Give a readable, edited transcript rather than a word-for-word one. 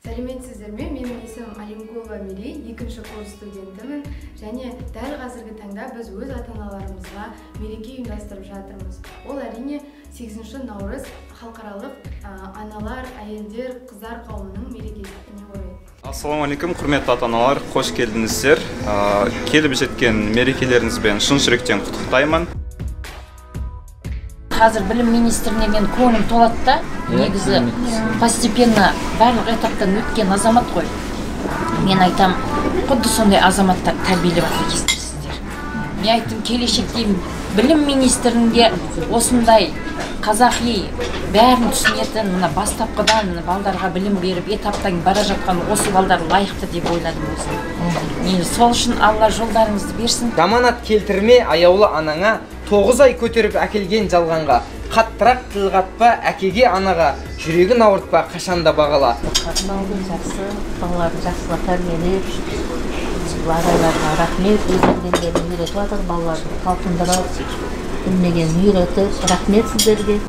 Сәлеметсіздер ме? Менің есімім Алимкулова Мерей, екінші курс студентімін. Және дәл қазіргі таңда біз өз ата-аналарымызға мереке ұйымдастырып жатырмыз. Ол әрине 8 наурыз халықаралық аналар, әйелдер, қыздар қауымының мерекесіне орай. Ассалаумағалейкум, құрметті ата-аналар, қош келдіңіздер. Келіп жеткен мерекелеріңізбен шын жүректен құттықтаймын. Қазір білім министріне мен көңілім толады да, негізі постепенно барлық этаптан өткен азамат қой. Мен айтам, құдды сондай азаматтар тәрбиелеп жатыр екенсіздер сіздер. Мен айттым, келешекте білім министрінде осындай қазақи бәрін түсінетін, мына бастапқыдан мына балдарға білім беріп, этаптан бара жатқан осы балдар лайықты деп ойладым өзім. Мен сол үшін Алла жолдарыңызды берсін. Жаманат келтірме аяулы анаңа, 9 ай көтеріп әкелген жалғанға, қаттырақ тіл қатпа әкеге анаға, жүрегін ауыртпа қашанда бағала. Қатын алдым, жақсы, балаларды жақсылап тәрбиелеп, ағайларына рахмет, өздерін үйретіп жатыр, балаларды талпындырып, білмегенін үйретіп, рахмет сіздерге.